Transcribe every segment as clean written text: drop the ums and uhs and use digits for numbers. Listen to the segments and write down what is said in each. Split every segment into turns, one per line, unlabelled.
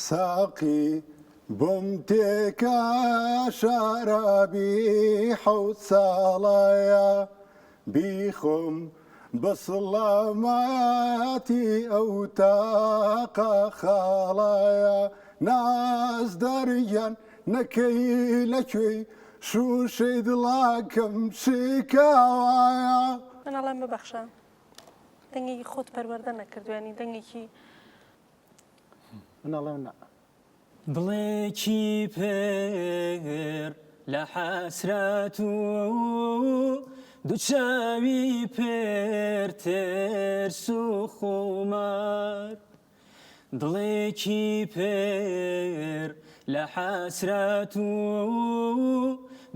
ساقی بۆم تێکە شەرابی حەوت ساڵەیە بیخۆم بە سڵامەتی ئەو تاقە خاڵەیە نازدار گیان نەکەی لە کوێی شووشەی دڵاکەم شکاوایە.
من ئەڵێم ببەخشە دەنگێکی خۆت پەروەردە نەکردوە یانی دەنگێکی.
من ئەڵێم نا.
دڵێکی پر لە حەسرەت و دوو چاوی پر ترس و خومار دڵێکی پر لە حەسرەت و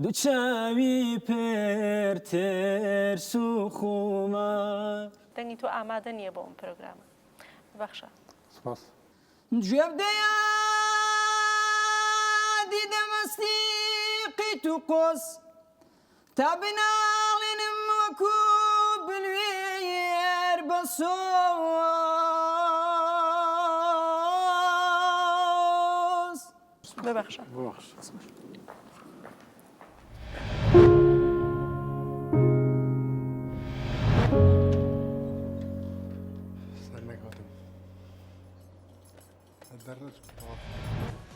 دوو چاوی پر ترس و خومار.
دەنگی تۆ ئامادە نییە بۆ ئەم پرۆگرامە. ببەخشە.
سپاس.
گوێ بدەیە دیدە مەستی قیت و قۆز تا بناڵێنم وەکو بلوێر بە سۆز.
ببەخشە.
ببەخشە.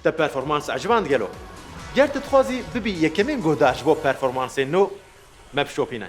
Te performans eciband gelo? Ger tu dixwazî bibî yekemîn guhdar ji bo performansên nû, me bişopîne.